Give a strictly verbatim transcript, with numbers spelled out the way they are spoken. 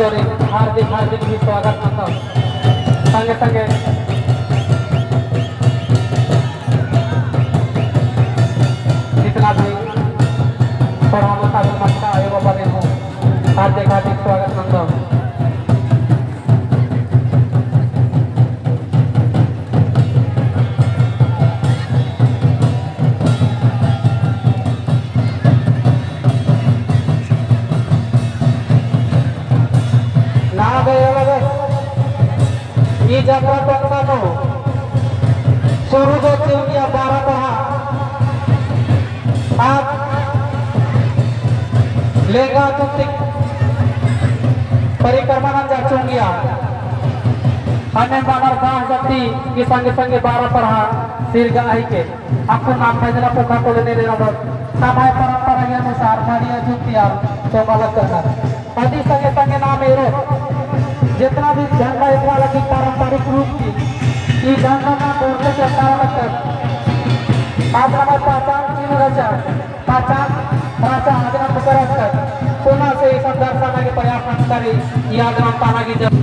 हार्दिक हार्दिक भी स्वागत नन्दम। संगे संगे जितना भी पढ़ा मता भी मता आयो बाबा रे हूँ, हार्दिक हार्दिक स्वागत नन्दम। ना गए लगे। ई जात्रा टोंका नू सुरु जो चुंगिया बारा पड़हा आद लेंगा तुतिक परिक्रमा नंजा चुंगिया। अन्ने बानर बाह जाति की संगे संगे बारा पड़हा सिरगा आई के। अक्कु नाम फैजला पोखा तोड़े ने लेना दो। समय परंपरा के अनुसार मड़िया जुतिया चोमा लगनर। अदी संगे संगे नाम एरो जितना भी झंडा एथरा लगी पारंपरिक रूप की ई झंडा ना बोलते चलता लगनर। आज हमारे पहचान चिन्ह रहचा, पहचान रहचा, आज नाम बुकर रहचा। पुनः से ई संदर्भ पाना के प्रयास नंजकरी, ई आज नाम पाना की जब